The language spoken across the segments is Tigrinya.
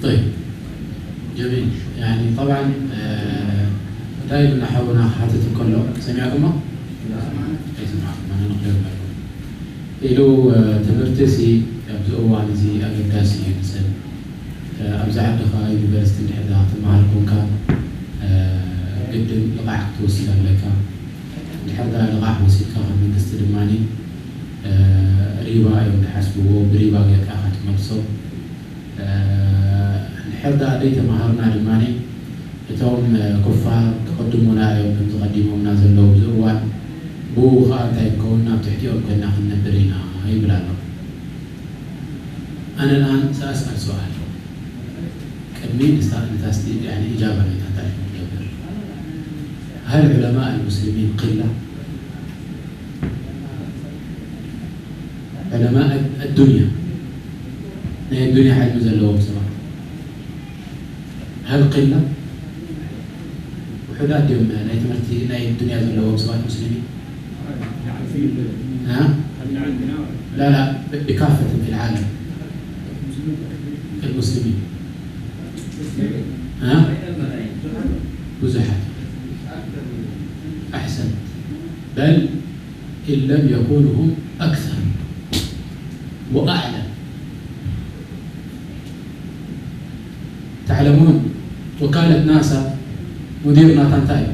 طيب، جميل. يعني طبعا، آه، دائما نحاول نحاتت كله. سمعكم؟ أي سمعكم، أنا نقول لكم. إلو، آه، تمرتسي أبزقوا عن زي أبداسي ينسل. آه، أبزع عندها يونيفرستي الحدا تمهر كونكا. آه، قدم لقاح توصل لك. الحدا لقاح وسيلك من دست دماني. آه، ريبا يوم حسبه بريبا قيت أخذ ملصو. ንሕርዳ ደይተምሃርና ድማ እቶም ኩፋር ክቕድሙና እዮም፣ ከምቲ ቀዲሞምና ዘለዉ፣ እዚ እዋን ብኡ ኸኣ እንታይ ክኸውን፣ ናብ ትሕቲኦም ኮይና ክንነብር ኢና ይብል ኣሎ። ኣነ الآن سأسأل سؤال ቅድሚ ንሳ ንታስቲ يعني إجابة ናይታ እንታይ ክንገብር هل علماء المسلمين قلة علماء الدنيا ናይ ኣዱንያ ዕልሚ ዘለዎም ሰባት هل قلة ውሑዳት ድዮም ናይ ትምህርቲ ናይ ኣዱንያ ዘለዎም ሰባት ሙስሊሚን ها؟ لا لا بكافة في العالم المسلمين ها؟ ብዙሓት أحسنت بل إن لم يكونوا هم أكثر وأعلم تعلمون وكالة ناسا مدير ناتان تايم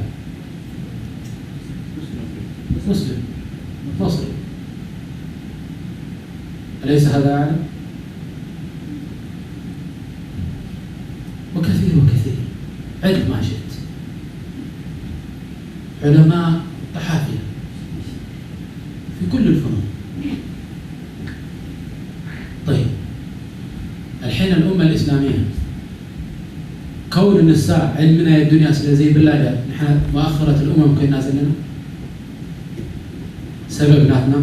مسلم مصري أليس هذا أعلم؟ وكثير وكثير عد ما شئت علماء طحافية في كل الفنون طيب الحين الأمة الإسلامية كون النساء علمنا الدنيا سلزي بالله نحن مؤخرة الأمم كنا زلنا سبب ناتنا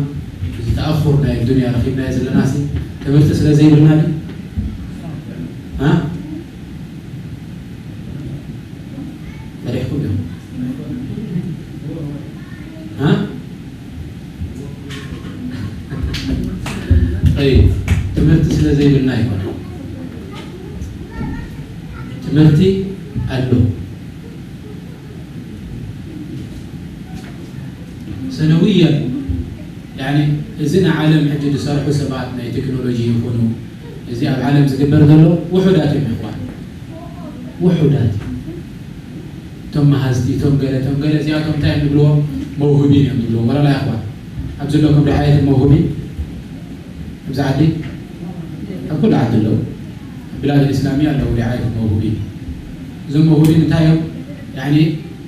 تأخرنا الدنيا رخيبنا زلنا سي تمرت سلزي بالله ها فريحكم يوم ها طيب ትምህርቲ ስለ ዘይብልና ይኮነ ትምህርቲ ኣሎ ሰነውያ يعني እዚ ንዓለም ሕጂ ዝሰርሑ ሰባት ናይ ቴክኖሎጂ ይኹኑ እዚ ኣብ ዓለም ዝግበር ዘሎ ውሑዳት እዮም ይኹን ውሑዳት እቶም መሃዝቲ እቶም ገለ እቶም ገለ እዚኣቶም እንታይ እዮም ዝብልዎም መውህቢን እዮም ዝብልዎም ወላ ኣይኹን ኣብዚ ዘለኩም ርዓየት መውህቢን ኣብዚ ዓዲ ኣብ ኩሉ ዓዲ ኣለዉ ብላድ الإسلامية ኣለዉ ርዓየት መውህቢን እዞም መውህቢን እንታይ እዮም يعني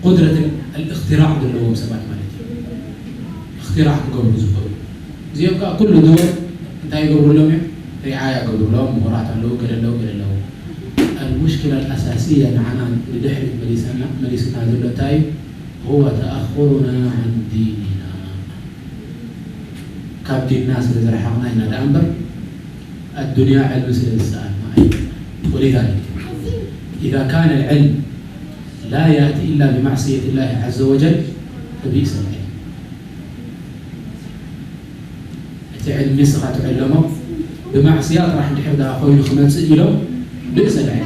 قدرة الاختراع ዘለዎም ሰባት ማለት እዩ اختراع ክገብሩ ዝኽእሉ እዚኦም ከዓ ኩሉ ድወል እንታይ ይገብሩሎም እዮም ሪዓያ ገብሩሎም ምሁራት ኣለዉ ገለ ኣለዉ ገለ ኣለዉ المشكلة الأساسية ንዓና ንድሕሪት መሊሰና መሊስና ዘሎ እንታይ እዩ هو تأخرنا عن ديننا ካብ ዲንና ስለ ዝረሓቕና ኢና ደኣ እምበር ኣዱንያ ዕልሚ ስለ ዝሰኣልና ኣይኮነን ولذلك إذا كان العلم لا يأتي إلا بمعصية الله عز وجل فبئس العلم እቲ ዕልሚ ንስኻ ትዕለሞ ብማዕስያ ጥራሕ እንድሕር ደኣ ኮይኑ ክመፅእ ኢሎም ብእሰ ድዓ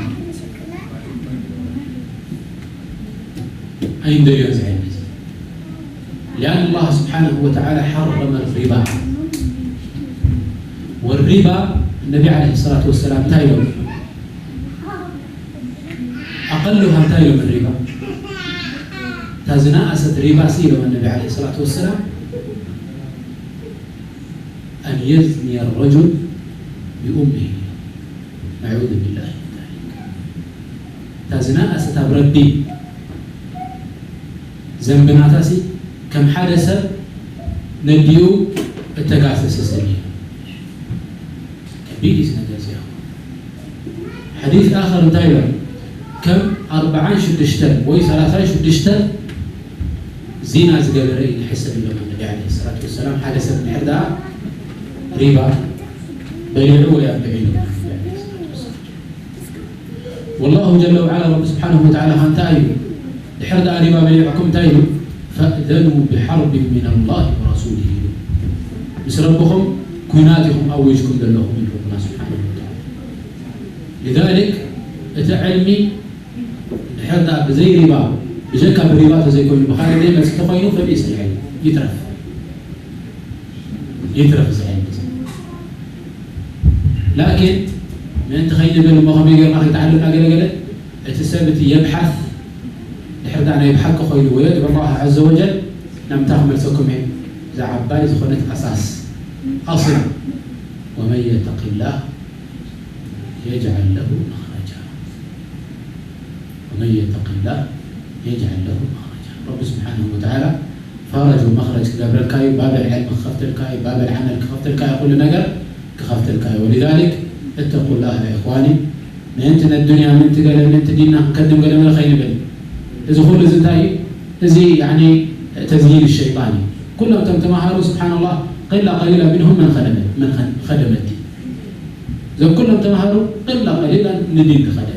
ኣይንደልዮ እዚ ዕልሚ እዚ لأن الله سبحانه وتعالى حرم الربا والربا النبي عليه الصلاة والسلام እንታይ ኢሎም أقلها እንታይ ኢሎም الربا እታ ዝነኣሰት ሪባ ሲ ኢሎም النبي عليه الصلاة والسلام أن يزني الرجل بأمه نعوذ بالله من ذلك እታ ዝነኣሰት ኣብ ረቢ ዘንብናታሲ ከም ሓደ ሰብ ነዲኡ እተጋሰሰ ሰብ እዩ ከቢድ እዩ ነገር እዚኣ حديث آخر እንታይ ኢሎም ከም ኣርብዓን ሽዱሽተን ወይ ሰላሳን ሽዱሽተን ዚና ዝገበረ እዩ ዝሕሰብ ኢሎም ነቢ ዓለይሂ ሰላቱ ወሰላም። ሓደ ሰብ እንድሕር ደኣ ሪባ በሊዑ ወይ ኣቢዑ ኢሎም። ወላሁ ጀለ ወዓላ፣ ረቢ ስብሓነሁ ወተዓላ፣ እንታይ እዩ? ድሕር ደኣ ሪባ በሊዕኩም እንታይ ኢሉ? ፈእዘኑ ብሓርቢን ሚነላሂ ወረሱሊሂ ኢሉ። ምስ ረብኹም ኲናት ኢኹም ኣዊጅኩም ዘለኹም ኢሉ ረብና ስብሓነሁ ወተዓላ። ሊዛሊክ እቲ ዕልሚ ድሕር ደኣ ብዘይ ሪባ፣ ብጀካ ብሪባ ተዘይኮይኑ ብኻልእ ዘይመጽእ ተኾይኑ ፈቢእስ ልዕል ይትረፍ። ይትረፍ እዚ ዕልሚ እዚ። ላኪን ምእንቲ ከይንብል እሞ ከመይ ጌርና ከይተዓለምና ገለ ገለ እቲ ሰብ እቲ የብሓት ድሕር ደኣ ናይ ብሓቂ ኮይኑ ወየድዑ ኣላህ ዐዘ ወጀል ናምታ ክመልሰኩም እየ። እዛ ዓባይ ዝኾነት ኣሳስ ኣስል ወመን የተቂላህ የጅዓል ለሁ መኽረጃ። ወመን የተቂላህ የጅዓል ለሁ መኽረጃ። ረቢ ስብሓነሁ ወተዓላ ፈረጅ ወመኽረጅ ክገብረልካ እዩ። ባብ ልዕልሚ ክኸፍተልካ እዩ። ባብ ልዓመል ክኸፍተልካ እዩ። ኩሉ ነገር ክኸፍተልካ እዩ። ወሊዛሊክ እተቁላህ ያ ኢኽዋኒ። ምእንቲ ነዱንያ፣ ምእንቲ ገለ፣ ምእንቲ ዲንና ክንከድም ገለ መለ ከይንብል። እዚ ኩሉ እዚ እንታይ እዩ? እዚ ያኒ ተዝይን ሸይጣን እዩ። ኩሎም እቶም ተምሃሩ ስብሓንላህ፣ ቂላ ቀሊላ ሚንሁም መን ኸደመ-፣ መን ኸ-፣ ኸደመቲ። እዞም ኩሎም ተምሃሩ ቂላ ቀሊላ ንዲን ዝኸደ።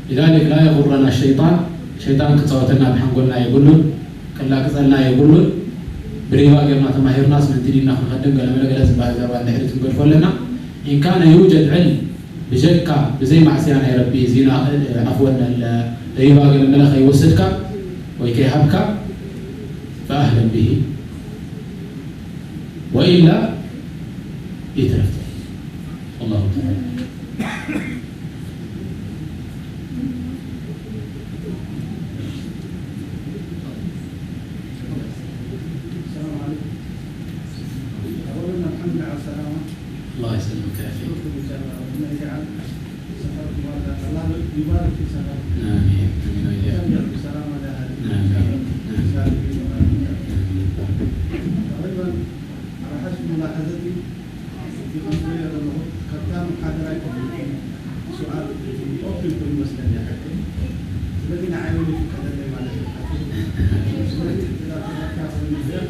ሊዛሊክ ላ የጉረና ሸይጣን፣ ሸይጣን ክጻወተና ብሓንጎልና የብሉን፣ ከላግጸልና የብሉን። ብሪባ ጌርና ተማሂርናስ ምእንቲ ዲንና ክንኸድም ገለመለ ገለ ዝበሃል ዘረባ እንድሕሪ ክንገድፎ ኣለና። ኢን ካነ ዩጀድ ዕልም ብጀካ ብዘይ ማዕስያ ናይ ረቢ ዚና፣ ዓፍወን፣ ሪባ ገለመለ ከይወሰድካ ወይ ከይሃብካ ፈኣህለን ብሂ ወኢላ ይትረፍ። ወላሁ ተዓላ። السلام عليكم. أولاً الحمد على السلامة. الله يسلمك يا أخي. شكرا إن شاء الله. ربنا يجعل سفركم هذا، الله يبارك في سفركم. آمين. آمين وإياك. ويرجع بسلامة لأهله. آمين. آمين. آمين. تقريباً على حسب ملاحظتي، እቲ ከምዝሪኦ ዘለኹ ካብታ መሓደራ ኣይኮነን፣ ሱኣል ኦፕን ኮይኑ ይመስለኒ ሓቂ። ስለዚ ንዓይ እውን ይፍቀደለይ ማለት እዩ። ስለዚ እዛ ተዘካ ኮይኑ እዚኣ፣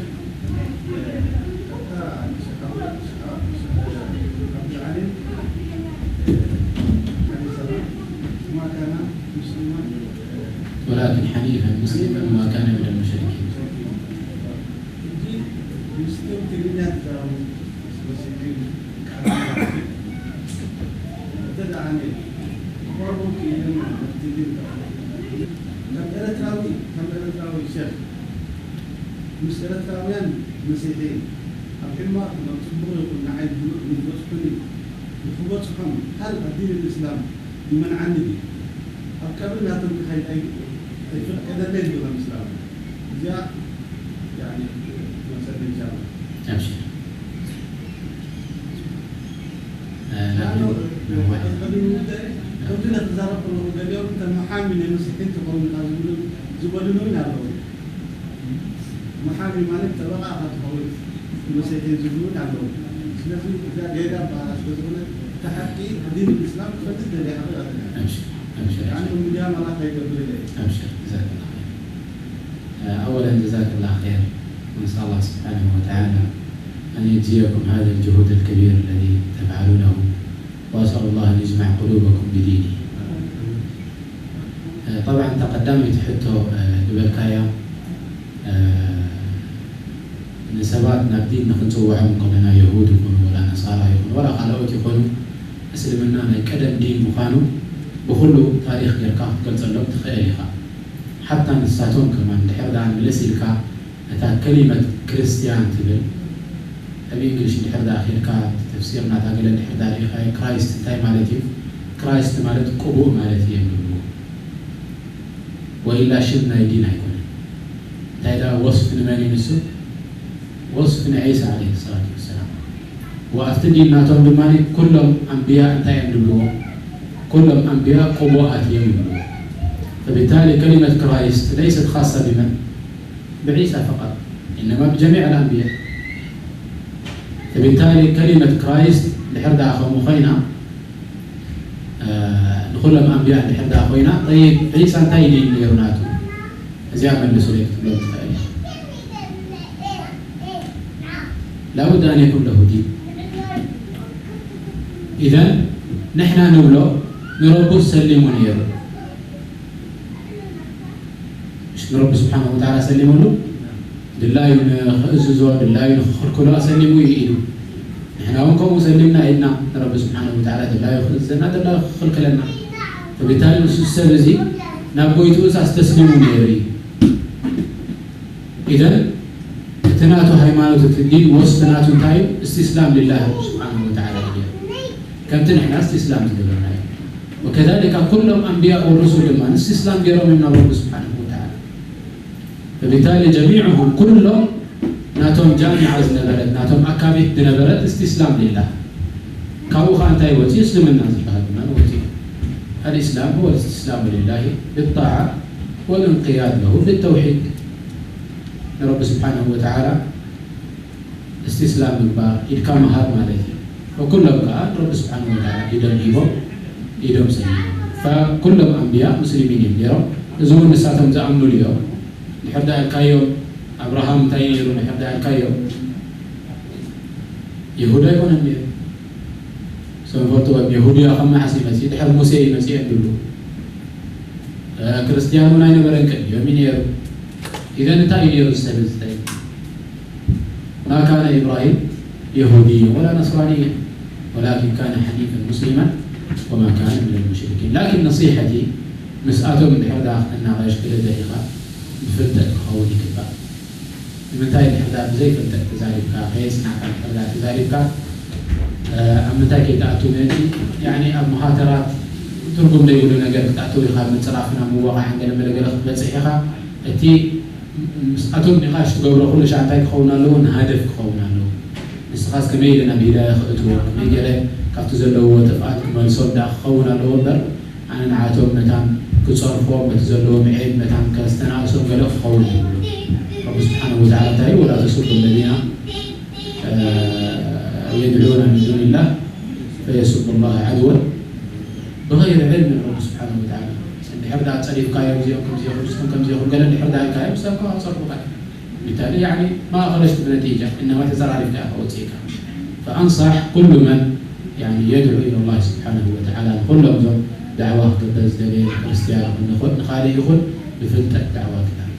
ካብታ ንስኻ፣ ንስኻ፣ ንስኻ፣ ዓብዱልዓሊም፣ ዓለይሂ ሰላም፣ ወማ ካነ ሙስሊማን፣ ولكن حنيفا مسلما وما كان من المشركين. ሕጂ ምስቶም ትግርኛ ዝዛረቡ መሲልኩም፣ ቃል እንተ ደኣ ኣነ ክቐርቡ ክኢለን መብትግን ከም ኤርትራዊ፣ ከም ኤርትራዊ ሸኽ ምስ ኤርትራውያን መሲሐ ኣብ ሕማቕ ይኹን ኣብ ጽቡቕ ይኹን ንዓይ ንዝበጽሑኒ ንኽበጽሖም ሃል ኣዲን ልእስላም ይመንዓኒ ድዩ? ኣብ ቀብሪ ናቶም ክኸይድ ኣይ-፣ ኣይፍቀደለይ ድዩ ከም እስላም? እዚኣ ያኒ መሰለይ ኢንሻላህ። ኣብሽር። እ፣ ላኪን ኣነ ነዋሕ። ኣብ ቀብሪ ምውዳእ ከምዚ እናተዛረብኩ ኣለኹ፣ ገሊኦም ከም መሓሚ ናይ መሲሒን ትኸውን ኢኻ ዝብሉ፣ ዝበሉኒ እውን ኣለዉ። መሓሚ ማለት ጠበቓ ኢኻ ትኸውን፣ መሲሒ ዝብሉ እውን ኣለዉ። ስለዚ እዛ ጌጋ ኣበሃህላ ስለ ዝኾነ፣ እቲ ሓቂ ዲን እስላም ክፈልጥ ደልየ ሓቂ ኣለና። ኣብሽር፣ ኣብሽር፣ ያኒ ኣብሽር። ሚድያ ማለት ኣይገብር ኢለ። ኣብሽር፣ ጀዛከላህ ኸይር። እ፣ ኣወለን ጀዛከላህ ኸይር። ወነስኣል ኣላህ ስብሓነሁ ወተዓላ ኣን የጅዝየኩም ሃዘል ጁሁድ ኣልከቢር ኣለዚ ተፍዓሉነሁ። وأسأل الله أن يجمع قلوبكم بدينه. እ፣ ጠብዓን እታ ቀዳመይቲ ሕቶ፣ እ፣ ዝበልካያ፣ እ፣ ንሰባት ናብ ዲን ንኽንጽውዖም ከለና የሁድ ይኹኑ ወላ ነሳራ ይኹኑ ወላ ካልኦት ይኹኑ፣ እስልምና ናይ ቀደም ዲን ምዃኑ ብኹሉ ታሪኽ ጌርካ ክትገልጸሎም ትኽእል ኢኻ። ሓታ ንሳቶም ከማን ድሕር ደኣ ምልስ ኢልካ እታ ከሊመት ክርስትያን ትብል፣ ኣብ እንግሊሽ እንድሕር ደኣ ኬድካ፣ ተፍሲር ናታ ገለ እንድሕር ደኣ ርኢኻዮ፣ ክራይስት እንታይ ማለት እዩ? ክራይስት ማለት ቅቡእ ማለት እዩ እዮም ዝብልዎ። ወኢላ ሽም ናይ ዲን ኣይኮነን። እንታይ ደኣ ወስፍ ንመን እዩ ንሱ? ወስፍ ንዒሳ ዓለይሂ ሰላቱ ወሰላም። ወኣብቲ ዲን ናቶም ድማ ኩሎም ኣንብያ እንታይ እዮም ዝብልዎ? ኩሎም ኣንብያ ቅቡኣት እዮም ይብልዎ። فبالتالي كلمة كرايست ليست خاصة بمن؟ ብዒሳ ፈቐጥ፣ ኢነማ ብጀሚዕ ኣልኣንብያ። فبالتالي ከሊመት ክራይስት ድሕር ደኣ ከምኡ ኮይና፣ እ፣ ንኹሎም ኣንብያ ድሕር ደኣ ኮይና፣ ጠይብ፣ ዒሳ እንታይ እዩ ነይሩ ናቱ? እዚኣ መልሱለይ ክትብሎ ትኽእል ኢኻ። ላቡድ ኣን የኩን ለሁ ዲን። ኢዘን ንሕና ንብሎ ንረቡ ሰሊሙ ነይሩ። ንረቢ ስብሓን ወተዓላ ሰሊሙሉ ድላዩ ንኽእዝዞ ድላዩ ንኽኽልክሎ ኣሰሊሙ እዩ ኢሉ። ንሕና እውን ከምኡ ሰሊምና ኢድና ንረቢ ስብሓን ወተዓላ ድላዩ ክእዝዘና ድላዩ ክኽልክለና። ፈቢታሊ ንሱ ሰብ እዚ ናብ ጎይትኡስ ኣስተስሊሙ ነይሩ እዩ። ኢዘን እቲ ናቱ ሃይማኖት እቲ ዲን ወስፍ ናቱ እንታይ እዩ? እስትስላም ሊላህ ስብሓን ወተዓላ እዩ። ከምቲ ንሕና እስትስላም ዝገበርና እዩ። ወከዛሊካ ኩሎም ኣንብያ ወሩሱል ድማ እስትስላም ገይሮም እዮም ናብ ረቢ ስብሓን ወተዓላ። ፈቢታሊ ጀሚዕሁም ኩሎም ናቶም ጃሚዓ ዝነበረት ናቶም ኣካቢት ዝነበረት እስትስላም ሊላህ። ካብኡ ከዓ እንታይ ወፂኡ? እስልምና ዝበሃል ድማ ወፂኡ። الإسلام هو الاستسلام لله بالطاعة والانقياد له بالتوحيد. ንረቢ ስብሓንሁ ወተዓላ እስትስላም ምግባር ኢድካ ምሃብ ማለት እዩ። ወኩሎም ከዓ ንረቢ ስብሓንሁ ወተዓላ ኢዶም ሂቦም ኢዶም ሰሊሞም። ፈኩሎም ኣንብያ ሙስሊሚን እዮም ነይሮም። እዚ እውን ንሳቶም ዝኣምኑሉ እዮም። ድሕር ዳ ኢልካዮም ኣብርሃም እንታይ ነይሩ ድሕር ዳ ኢልካዮም ይሁዳ ኣይኮነን ነይሩ። ሰንፈትወም የሁድያ ከም መዓስ ይመጽእ ድሕር ሙሴ ይመጽእ እንድሉ። ክርስትያን እውን ኣይነበረን ቅድሚኦም እዩ ነይሩ። ኢዘን እንታይ እዩ ነይሩ ዝሰብል ዝታይ ما كان إبراهيم يهوديا ولا نصرانيا ولكن كان حنيفا مسلما وما كان من المشركين لكن نصيحتي مسأتهم بحدا أن غيش كل ذلك بفلتة خوني كبار ንምንታይ ድሕር ዳ ብዘይ ፍልጠት ተዛሪብካ ከየጽናዕካ ድሕር ዳ ተዛሪብካ ኣብ ምንታይ ከይትኣቱ ነቲ ያኒ ኣብ መሃተራት ትርጉም ዘይብሉ ነገር ክትኣትው ኢኻ ምጽራፍና ምወቓዕን ገለ መለ ገለ ክትበጽሕ ኢኻ እቲ ምስኣቶም ኒቃሽ ትገብሮ ኩሉ ሻዕ እንታይ ክኸውን ኣለዎ ንሃደፍ ክኸውን ኣለዎ ንስኻስ ከመይ ኢለ ናብ ሂዳያ ክእትዎ ከመይ ገለ ካብቲ ዘለዎ ጥፍኣት ክመልሶም ደኣ ክኸውን ኣለዎ እምበር ኣነ ንዓቶም መታን ክጸርፎም በቲ ዘለዎም ዔብ መታን ከስተናእሶም ገለ ክኸውን የብሉ ረቢ ስብሓንሁ ወተዓላ እንታይ እዩ ወላ ተስቡ ለዚና የድዑና ምን ዱንላህ ፈየስቡ ላህ ዓድወን ብغይሪ ዕልም ረቢ ስብሓንሁ ወተዓላ እንድሕር ዳ ጸሪፍካዮም እዚኦም ከምዚ ይኹን እስኹም ከምዚ ይኹን ገለ እንድሕር ዳ ኢልካዮም ሰብ ከዓ ክጸርፉካ ቢታሊ ያኒ ማእኸለሽ ብነቲጃ እነማ ተጸራሪፍካ ኢኻ ወፂእካ فأنصح كل من يعني يدعو إلى الله سبحانه وتعالى ንኹሎም እዞም ዳዕዋ ክግበር ዝደለየ ክርስትያን ይኹን ንኹን ንኻልእ ይኹን ብፍልጠት ዳዕዋ ግበር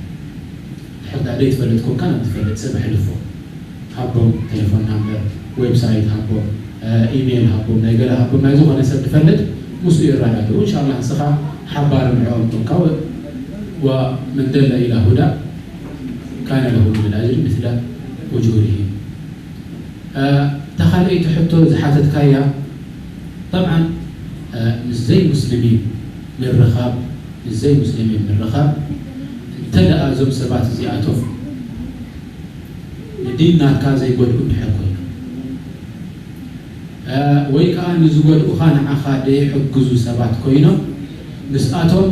ድሕር ዳ ዘይትፈልጥ ኮንካ ናብ ትፈልጥ ሰብ ኣሕልፎ ሃቦም ቴሌፎን ናምበር ዌብሳይት ሃቦም ኢሜይል ሃቦም ናይ ገለ ሃቦም ናይ ዝኾነ ሰብ ትፈልጥ ምስኡ ይረዳድኡ እንሻላ ንስኻ ሓባሪ ንዕኦም ኮንካ ومن دل إلى هدى كان له من الأجر مثل أجورهم እታ ካልኣይቲ ሕቶ ዝሓተትካያ طبعا ምስ ዘይሙስሊሚን ምርኻብ ምስ ዘይሙስሊሚን ምርኻብ እንተ ደኣ እዞም ሰባት እዚኣቶም ንዲን ናትካ ዘይጎድኡ እንድሕር ኮይኖም ወይ ከዓ ንዝጎድኡኻ ንዓኻ ደይሕግዙ ሰባት ኮይኖም ምስኣቶም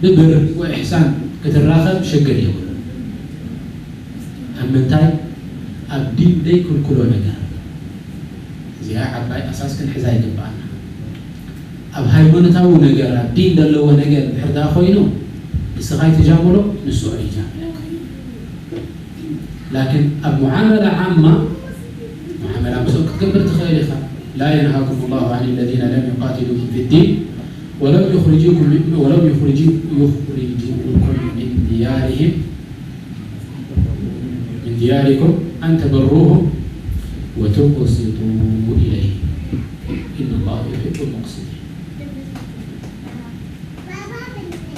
ብብር ወኢሕሳን ክትራኸብ ሽግር የብሉ ኣብ ምንታይ ኣብ ዲን ዘይክልክሎ ነገር እዚኣ ዓባይ ኣሳስ ክንሕዛ ይግብኣና ኣብ ሃይማኖታዊ ነገር ኣብ ዲን ዘለዎ ነገር ድሕር ዳ ኮይኑ ንስኻ ይትጃምሎ ንሱ ይጃምለካ ላኪን ኣብ ሙዓመላ ዓማ ሙዓመላ ምስኦም ክትገብር ትኽእል ኢኻ لا ينهاكم الله عن الذين لم يقاتلوكم في الدين ولم يخرجوكم من ولم يخرجوا يخرجوكم من ديارهم من دياركم أن تبروهم وتقسطوا إليهم إن الله يحب المقسطين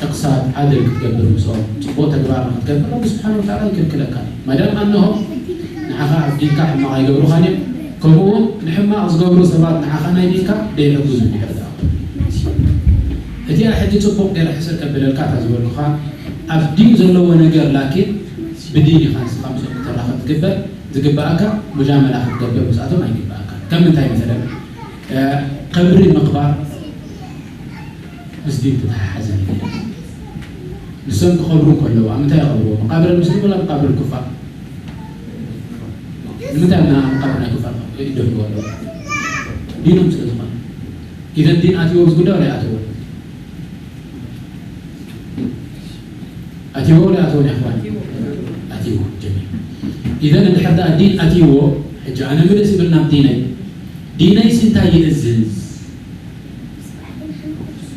إقساط عدل ክትገብር ምስኦም ፅቡቕ ተግባር ንክትገብር ረቢ ስብሓን ወተዓላ ይክልክለካ እዩ መዳም ኣንሆ ንዓኻ ኣብ ዲንካ ሕማቕ ኣይገብሩኻን እዮም ከምኡ እውን ንሕማቕ ዝገብሩ ሰባት ንዓኻ ናይ ዲንካ ደይሕግዙ ድሕር እቲ ሕጂ ፅቡቕ ገይረ ሕስር ከብለልካ እታ ዝበልኩኻ ኣብ ዲን ዘለዎ ነገር ላኪን ብዲን ኢኻ ንስኻ ምስኦም ክተራኸብ ትግበር ዝግበኣካ ሙጃመላ ክትገብር ምስኣቶም ኣይግበኣካ ከም ምንታይ መሰለን ቀብሪ ምቕባር ምስ ዲን ተተሓሓዘ ንሶም ክቐብሩ ከለዉ ኣብ ምንታይ ይቐብርዎ መቃብር ሙስሊም ወላ መቃብር ኩፋር ንምንታይ ና መቃብር ናይ ኩፋር ይደፍንዎ ኣለዉ ዲኖም ስለ ዝኾነ ኢዘን ዲን ኣትዎ ዝጉዳዩ ናይ ኣተዎ ኣትይዎ ወላ ኣትወን ኣሕዋን? ኣትይዎ። ጀሚል። ኢዘን እንድሕር ደኣ ዲን ኣትይዎ፣ ሕጂ ኣነ ምልስ ይብል ናብ ዲነይ። ዲነይ ስንታይ ይእዝዝ?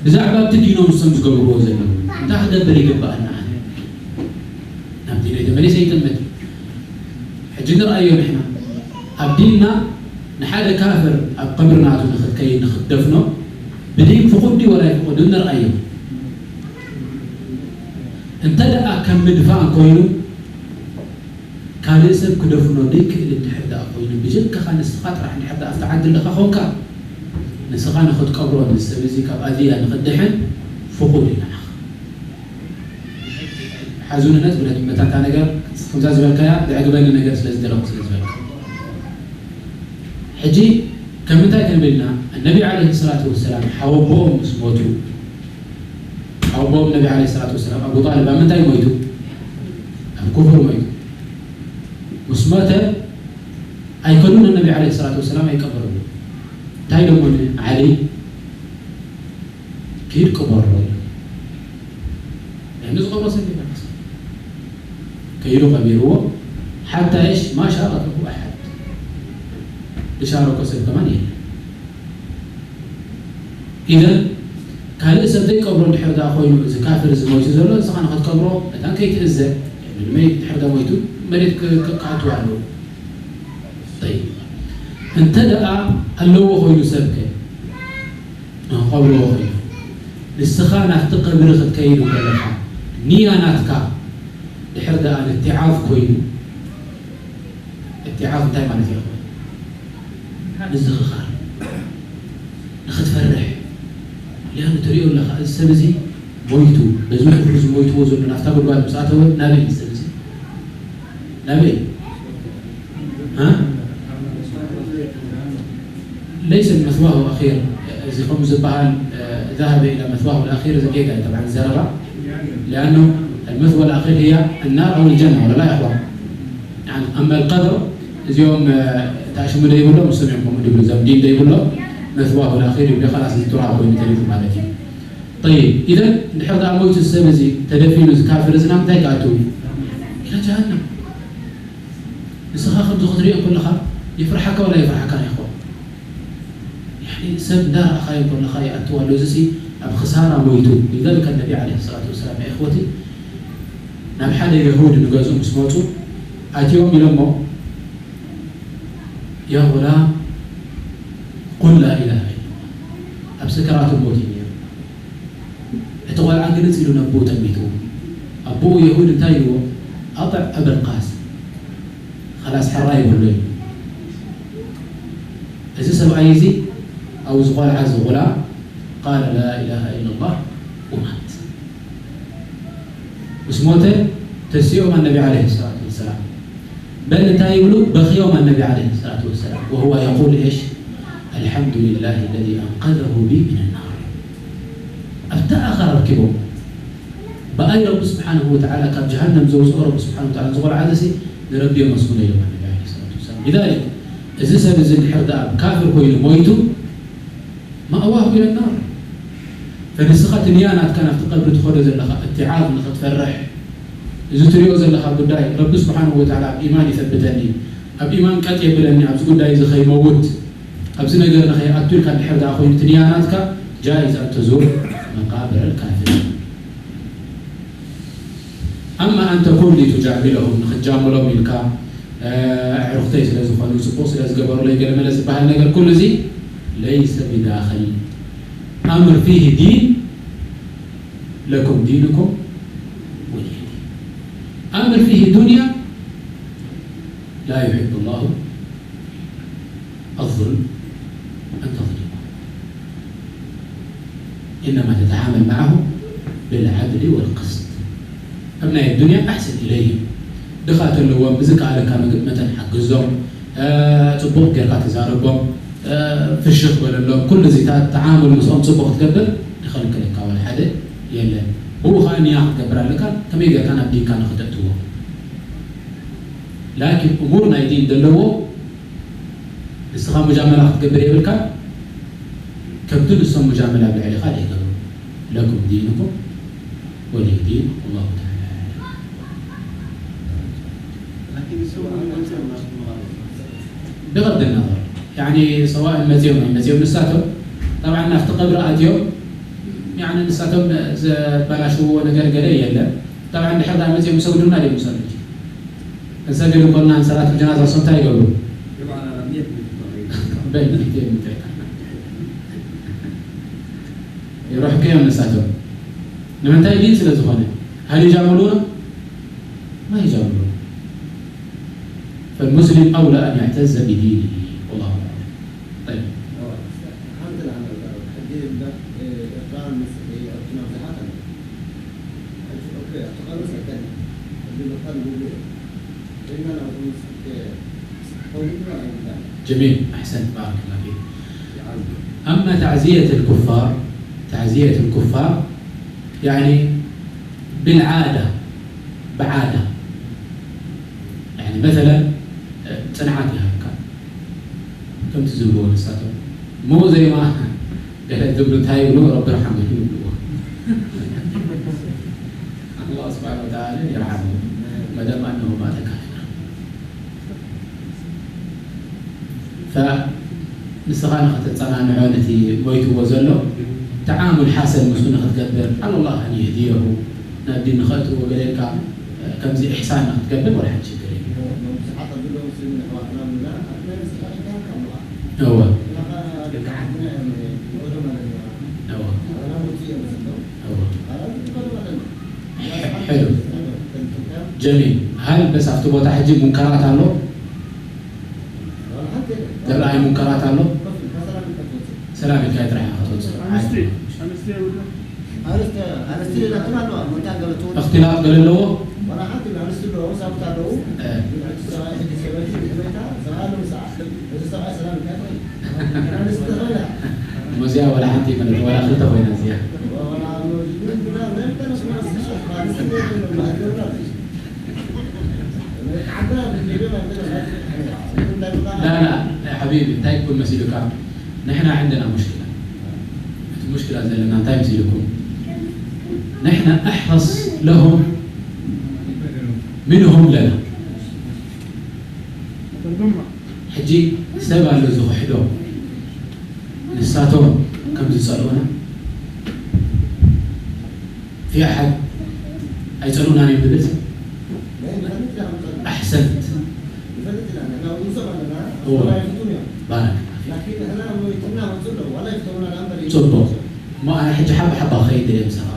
ብዛዕባ ኣብቲ ዲኖም ንሶም ዝገብርዎ ዘለዉ እንታይ ክገብር ይግባኣና? ኣነ ናብ ዲነይ ተመሊሰ ይጥምት። ሕጂ ንርኣዮ ንሕና ኣብ ዲንና ንሓደ ካፍር ኣብ ቀብሪ ናቱ ንኽትከይድ ንኽትደፍኖ ብዲን ፍቑድ ድዩ ወላ ኣይፍቑድን ንርኣዮ። እንተ ደኣ ከም ምድፋን ኮይኑ ካልእ ሰብ ክደፍኖ ዘይክእል እንድሕር ደኣ ኮይኑ ብጀካኻ ንስኻ ጥራሕ እንድሕር ደኣ ኣብቲ ዓዲ ኣለኻ ኾንካ ንስኻ ንኽትቀብሮ ንሰብ እዚ ካብ ኣዝያ ንኽድሕን ፍቑድ እዩ ንዓኻ። ሓዙኒ ነጥብ ነጥብ መታን እታ ነገር ከምዛ ዝበልካያ ዘዕግበኒ ነገር ስለ ዝደለኹ ስለ ዝበልካ። ሕጂ ከም እንታይ ክንብል ኢና? ነቢ ዓለይሂ ሰላቱ ወሰላም ሓወቦኦም ምስ ሞቱ ሓወቦኦም ነቢ ዓለይሂ ሰላቱ ወሰላም ኣቡ ጣልብ ኣብ ምንታይ ሞይቱ? ኣብ ኩፍር ሞይቱ። ምስ ሞተ ኣይከዱን ነቢ ዓለይሂ ሰላቱ ወሰላም ኣይቀበርሉ። እንታይ ኢሎሞ ንዓሊ? ኪድ ቅበሮ ኢሎም። ንዝቐብሮ ሰብ የፈርስ ከይዱ ቀቢርዎ ሓታ የሽ ማሻረከሁ ኣሓድ ዝሻረኮ ሰብ ከማን የለን። ኢዘን ካልእ ሰብ ዘይቀብሮ እንድሕር ደኣ ኮይኑ እዚ ካፍር እዚ ሞይቱ ዘሎ ንስኻ ንኽትቀብሮ መታን ከይትእዘ ንመይት እንድሕር ደኣ ሞይቱ መሬት ክኣትዎ ኣለዎ። ጠይብ እንተ ደኣ ኣለዎ ኮይኑ ሰብከ ንኽቐብርዎ ኮይኑ ንስኻ ናብቲ ቀብሪ ክትከይድ ከለኻ ንያ ናትካ ድሕር ደኣ ንትዓዝ ኮይኑ እቲዓዝ እንታይ ማለት እዩ? ምዝኽኻር ንኽትፈርሕ ሊኣኑ ትሪኦ ኣለኻ እዚ ሰብ እዚ ሞይቱ በዚ ኩፍር እዚ ሞይትዎ ዘሎ ናብታ ጉድጓድ ምስ ኣተወ ናበይ እዩ ሰብ እዚ ናበይ ها؟ ليس مثواه الأخير እዚ ከም ዝበሃል ذهب إلى مثواه الأخير እዚ ጌጋ እዩ طبعا ዘረባ لأنه المثوى الأخير هي النار أو الجنة ولا لا يا إخوان؟ يعني أما القبر እዚኦም ታሽሙ ደይብሎም እሶም እዮም ከምኡ ድብሉ ዘም ዲን ደይብሎም مثواه الأخير ይብሉ خلاص እዚ ቱራብ ኮይኑ ተሪፉ ማለት እዩ طيب إذا እንድሕር ደኣ ሞይቱ ሰብ እዚ ተደፊኑ እዚ ካፍር እዚ ናብ እንታይ ክኣትው እዩ? إلى جهنم ንስኻ ከምዚ ክትሪኦ ከለኻ ይፍርሓካ ወላ ይፍርሓካ ይኾን? يعني ሰብ እንዳረኣኻዮ ከለኻ ይኣትው ኣሎ እዚ ሲ ኣብ ክሳራ ሞይቱ لذلك النبي عليه الصلاة والسلام يا إخوتي ናብ ሓደ የሁድ ንገዝኡ ምስ መፁ ኣትዮም ኢሎሞ يا غلام قل لا إله إلا الله ኣብ ሰከራት ሞት እዩ ነይሩ እቲ ቆልዓ ግልፅ ኢሉ ነቦኡ ጠሚትዎ ኣቦኡ የሁድ እንታይ ኢልዎ ኣጥዕ ኣበል ቃስም خلاص ሕራይ ይብሎ እዩ እዚ ሰብኣይ እዚ ኣብኡ ዝቆልዓ እዚ غلام قال لا إله إلا الله ومات ምስ ሞተ ተሲኦም النبي عليه الصلاة والسلام بل እንታይ ይብሉ በኽዮም النبي عليه الصلاة والسلام وهو يقول إيش الحمد لله الذي أنقذه بي من النار ኣብታ ኣኻ ረኪቦም ብኣይ ረቢ ስብሓንሁ ወተዓላ ካብ ጀሃነም ዘውፅኦ ረቢ ስብሓንሁ ወተዓላ ዝቆልዓ እዚ ንረቢ የመስግኖ ኢሎም النبي عليه الصلاة والسلام لذلك እዚ ሰብ እዚ እንድሕር ደኣ ካፍር ኮይኑ ሞይቱ مأواه إلى النار فንስኻ እቲ ንያ ናትካ ናብቲ ቀብሪ ትኸዶ ዘለኻ እትዓዝ ንኽትፈርሕ እዚ ትሪኦ ዘለኻ ጉዳይ ረቢ ስብሓንሁ ወተዓላ ኣብ ኢማን ይሰብተኒ ኣብ ኢማን ቀጥ የብለኒ ኣብዚ ጉዳይ እዚ ከይመውት ኣብዚ ነገር ንኸይኣቱ ኢልካ እንድሕር ደኣ ኮይኑ እቲ ንያ ናትካ جائز أن تزور مقابر الكافرين أما أن تكون لتجاملهم ንኽትጃምሎም ኢልካ ኣዕሩኽተይ ስለ ዝኾኑ ፅቡቕ ስለ ዝገበሩለይ ገለ መለ ዝበሃል ነገር ኩሉ እዚ ليس بداخل أمر فيه دين لكم دينكم ولي دين أمر فيه دنيا لا يحب الله الظلم أن تظلمه إنما تتعامل معه بالعدل والقسط أبناء الدنيا أحسن إليهم ድኻ ተለዎም ብዝከኣለካ መጠን ሓግዞም ፅቡቕ ጌርካ ተዛረቦም ፍሽኽ በለሎም ኩሉ እዚታት ተዓሙል ምስኦም ፅቡቕ ክትገብር ይኸልክለካ ወላ ሓደ የለን ብኡ ከዓ ንያ ክትገብር ኣለካ ከመይ ጌርካ ናብ ዲንካ ንክተእትዎ ላኪን እሙር ናይ ዲን ዘለዎ ንስኻ ሙጃመላ ክትገብር የብልካ ከምቲ ንሶም ሙጃመላ ኣብ ልዕሊኻ ዘይገብሩ ለኩም ዲንኩም ወሊ ዲን والله تعالى أعلم ብቐርድ እናበር ያኒ ሰዋእ መፅኦም ኣይመፅኦም ንሳቶም ጠብዓ ናብቲ ቀብሪ ኣትዮም ያኒ ንሳቶም ዘባላሽዎ ነገር ገለ የለን። ጠብዓ እንድሕር ዳ መፅኦም ይሰግዱና ድዮም ይሰግዱ? እንሰግድ እንኮልና ንሰላት ጀናዛ ሶም እንታይ ይገብሩ? በል ይረሕኩ እዮም ንሳቶም። ንምንታይ ዲን ስለ ዝኾነ። هل يجاملون؟ ما يجاملون. فالمسلم أولى أن يعتز بدينه. والله أعلم. طيب. جميل، أحسنت، بارك الله فيك. أما تعزية الكفار، تعزية الكفار يعني بالعادة، بعادة يعني مثلا ፅንዓት ይሃብካ ከምቲ ዝብልዎ ንሳቶም እሞ ዘይማ ገለ ዝብሉ እንታይ ይብሉ ረቢ ርሓሙ ይብልዎ ኣላህ ስብሓን ወተዓላ ይርሓሙ መደም ኣነሁ ማተ ካፊር ንስኻ ንኽትጸናንዖ ነቲ ሞይትዎ ዘሎ ተዓሙል ሓሰን ምስኡ ንኽትገብር ዓለላህ ኣን የህድየሁ ናብ ዲን ንኸእትዎ ገለ ኢልካ ከምዚ ኢሕሳን ንኽትገብር ወላ ሓንቲ ሽግር የለን። እወ እወ ሕሉ ጀሚል ሃል በስ ኣብቲ ቦታ ሕጂ ሙንከራት ኣሎ ዝረኣይ ሙንከራት ኣሎ ሰላም ኢልካ ጥራሕ ኢኻ ትወፅእ እኽትላጥ ገለ ኣለዎ እዚኣ ወላ ሓንቲ ይመለጥ ወላ ክልተ ኮይና እዚኣ لا لا يا حبيبي እንታይ ይኩን መሲሉካ ንሕና عندنا مشكلة እቲ مشكلة ዘለና እንታይ መሲልኩም ንሕና أحرص لهم منهم لنا ሕጂ ሰብ ኣሎ ዝኽሕዶ ንሳቶም ከም ዝጸልኡና في أحد ኣይጸልኡናን እዮም ዝብል ሰብ ኣሕሰንት ባረክ ጽቡቕ እሞ ኣነ ሕጂ ሓባ ሓባ ክኸይድ እየ ምሳኻ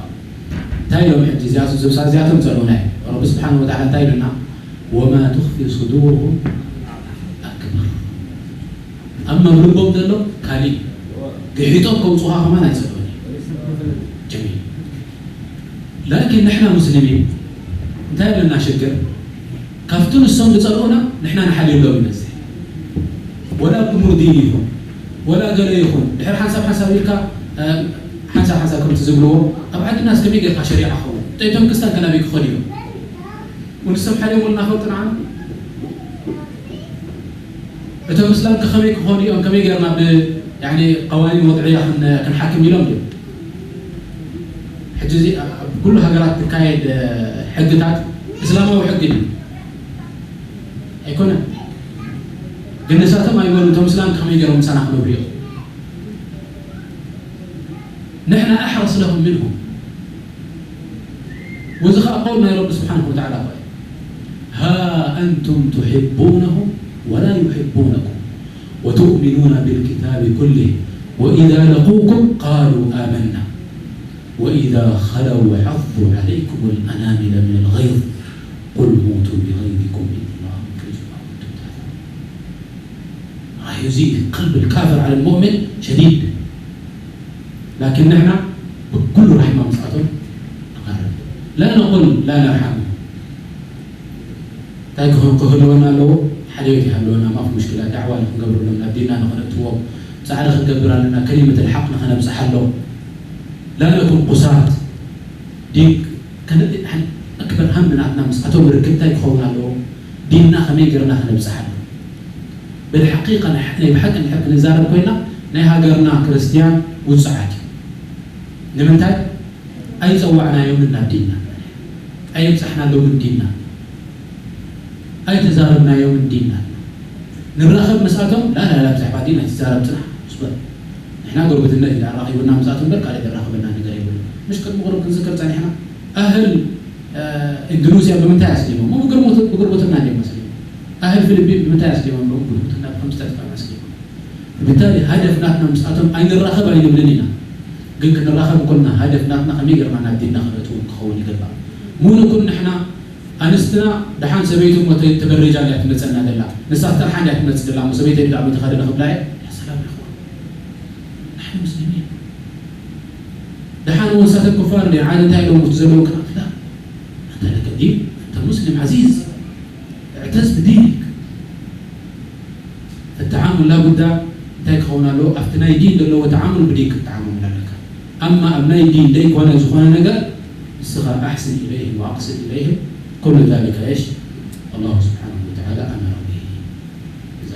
እንታይ ኢሎም ሕጂ እዚኣቱ ዝብሳ እዚኣቶም ጸልኡና እዮም ረቢ ስብሓን ወተዓላ እንታይ ኢሉና وما تخفي صدورهم أكبر ኣብ መብልቦም ዘሎ ካሊእ ግሒጦም ከውፅኻ ከማን ኣይፀልኡን ጀሚል ላኪን ንሕና ሙስሊሚን እንታይ ኣለና ሽግር ካብቲ ንሶም ዝፀልኡና ንሕና ንሓልየሎም ይመስል ወላ ብምርዲን ይኹን ወላ ገለ ይኹን ድሕር ሓንሳብ ሓንሳብ ኢልካ ሓንሳብ ሓንሳብ ከምቲ ዝብልዎ ኣብ ዓድናስ ከመይ ጌርካ ሸሪዓ ኸውን ጠይቶም ክስታን ከናበይ ክኸዱ እዮም ንሶም ሓልዮምልና ፈልጡ ንዓና እቶም እስላም ከ ከመይ ክኾኑ እዮም ከመይ ገርና ብ يعني قوانين وضعية ክንሓክም ኢሎም ድዮም ሕጂ እዚ ኣብ ኩሉ ሃገራት ትካየድ ሕግታት እስላማዊ ሕጊ ድዩ ኣይኮነን ግን ንሳቶም ኣይበሉ እቶም እስላም ከመይ ገሮም ምሳና ክነብሩ እዮም ንሕና ኣሕረስ ለሁም ምንሁም ወዚ ኸዓ ቀውል ናይ ረቢ ስብሓንሁ ወተዓላ ኸ ها أنتم تحبونهم ولا يحبونكم وتؤمنون بالكتاب كله وإذا لقوكم قالوا آمنا وإذا خلوا عضوا عليكم الأنامل من الغيظ قل موتوا بغيظكم إن الله مخرج ما كنتم تحذرون أي زي قلب الكافر على المؤمن شديد لكن نحن بكل رحمة مسألتهم نقرب لا نقول لا نرحمه እንታይ ክኾን ክህልወና ኣለዎ ሓልዮት ይሃልወና ማፍ ሙሽክላ ዳዕዋ ንክንገብረሎም ናብ ዲንና ንኽነእትዎም ፃዕሪ ክንገብር ኣለና ከሊመት ልሓቅ ንኸነብፅሓሎም لا نكن قساة ዲን ከነእትእ ኣክበር ሃም ናትና ምስኣቶም ርክብ እንታይ ክኸውን ኣለዎ ዲንና ከመይ ገርና ከነብፅሓሉ ብልሓቂቃ ናይ ብሓቂ እንድሕር ክንዛረብ ኮይና ናይ ሃገርና ክርስትያን ውፅዓት እዩ ንምንታይ ኣይፀዋዕናዮምን ናብ ዲንና ኣየብፃሕናሎምን ዲንና ኣይተዛረብናዮምን ዲን ናትና። ንራኸብ ምስኣቶም፣ ላ ላ ላ፣ ብዛዕባ ዲን ኣይትዛረብ፣ ጽናሕ፣ ስበር። ንሕና ጉርብትነት እዩ ኣራኺቡና ምስኣቶም እምበር ካልእ ዘራኽበና ነገር የብሉ። ምሽ ቅድሚ ቁሩብ ክንዝክር ጸኒሕና፣ ኣህል፣ እ፣ ኢንዶኔዝያ ብምንታይ ኣስሊሞም? ብጉርብት-፣ ብጉርብትና እንዲዮም ኣስሊሞም። ኣህል ፊሊፒን ብምንታይ ኣስሊሞም? ብጉርብትና፣ ብከምዚ ተጠቂዖም ኣስሊሞም። ብታሊ ሃደፍ ናትና ምስኣቶም ኣይንራኸብ ኣይንብልን ኢና። ግን ክንራኸብ እንኮልና ሃደፍ ናትና ከመይ ጌርና ናብ ዲንና ክነእትዎም ክኸውን ይግባእ። ሙሉ ኩን ንሕና ኣንስትና ደሓን ሰበይቱ እሞ ተ-፣ ተበሪጃ እንድያ ትመጸና ዘላ። ንሳ ጥርሓ እንድያ ትመጽእ ዘላ። እሞ ሰበይተይ ድኣ በቲ ኸደነ ክብላ እየ። ያ ሰላም ይኹን። ንሕና ሙስሊሚን። ደሓን እሞ ንሳተን ኩፋር እንድያ። ዓለም እንታይ ኢሎም እቲ ዘለዉ ቅናት ላ። ኣንተ ለከ ዲን፣ ኣንተ ሙስሊም ዓዚዝ። እዕተዝ ብዲንክ። እተዓሙል ላቡዳ እንታይ ክኸውን ኣለዎ? ኣብቲ ናይ ዲን ዘለዎ ተዓሙል ብዲንክ ክትተዓማመል ኣለካ። ኣማ ኣብ ናይ ዲን ዘይኮነ ዝኾነ ነገር ንስኻ ኣሕስን ኢለይህም ወኣቅስድ ኢለይህም ኩሉ ዛሊከ እሽ ኣላሁ ስብሓነሁ ወተዓላ ኣመረ ብሂ። እዛ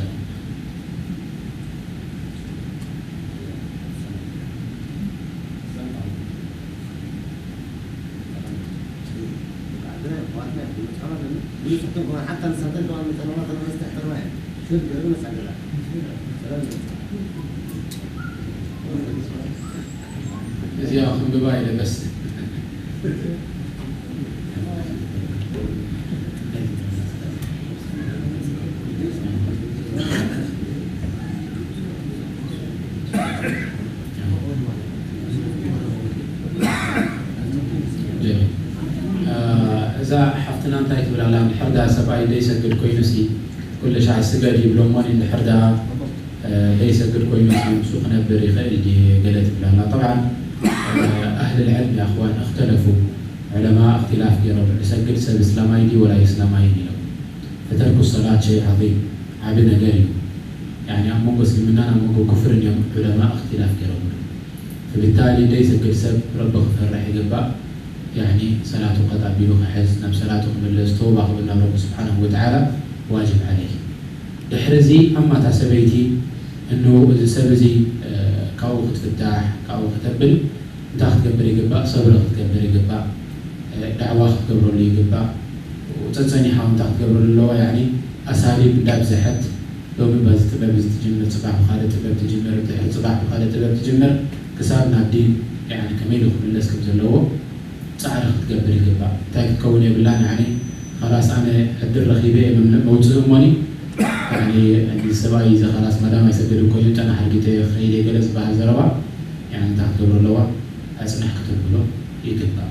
እዚኣ ክንብባ ኢለ በስ። ጀሚል። እ፣ እዛ ሓፍትና እንታይ ትብል ኣላ? እንድሕር ደኣ ሰብኣይ ዘይሰግድ ኮይኑሲ ኩሉ ሻዕ ስገድ ይብሎ እሞ እንድሕር ደኣ፣ እ፣ ዘይሰግድ ኮይኑሲ ምስኡ ክነብር ይኽእል ድየ? ገለ ትብል ኣላ። ጠብዓን፣ እ፣ ኣህል ልዕልም የኣኽዋን እኽተለፉ፣ ዑለማ እኽትላፍ ገይሮም፣ ዝሰግድ ሰብ እስላማይ ድዩ ወላ እስላማይን ኢሎም። ፈተርኩ ሰላት ሸይ ዓዚም፣ ዓቢ ነገር እዩ። ያኒ ኣብ መንጎ እስልምናን ኣብ መንጎ ኩፍርን እዮም ዑለማ እኽትላፍ ገይሮምሉ። فبالتالي ዘይሰግድ ሰብ ረቢ ክፈርሕ ይግባእ። ያኒ ሰላቱ ቀጥ ኣቢሉ ክሕዝ፣ ናብ ሰላቱ ክምለስ፣ ተውባ ክብል ናብ ረቢ ስብሓነሁ ወተዓላ ዋጅብ ዓለይህ። ድሕሪ እዚ ኣማ እታ ሰበይቲ፣ እንሆ እዚ ሰብ እዚ፣ እ፣ ካብኡ ክትፍታሕ፣ ካብኡ ክተብል፣ እንታይ ክትገብር ይግባእ? ሰብሪ ክትገብር ይግባእ። እ፣ ዳዕዋ ክትገብረሉ ይግባእ። ጸጸኒሓ እውን እንታይ ክትገብረሉ ኣለዋ? ያኒ ኣሳሊብ እንዳብዝሐት፣ ሎሚ በዚ ጥበብ እዚ ትጅምር፣ ጽባሕ ብኻልእ ጥበብ ትጅምር፣ ድሕሪ ጽባሕ ብኻልእ ጥበብ ትጅምር፣ ክሳብ ናብ ዲን፣ ያኒ ከመይ ኢሉ ክምለስ ከም ዘለዎ ጻዕሪ ክትገብር ይግባእ። እንታይ ክትከውን የብላን፣ ያኒ ኻላስ ኣነ ዕድል ረኺበ እየ መም-፣ መውጽኢ እሞኒ፣ ያኒ እዚ ሰብኣይ እዚ ኻላስ ማዳም ኣይሰግድን ኮይኑ ጨና ሓርጊተ ክኸይድ እየ ገለ ዝበሃል ዘረባ፣ ያኒ እንታይ ክትገብሮ ኣለዋ? ኣጽንሕ ክትብሎ ይግባእ።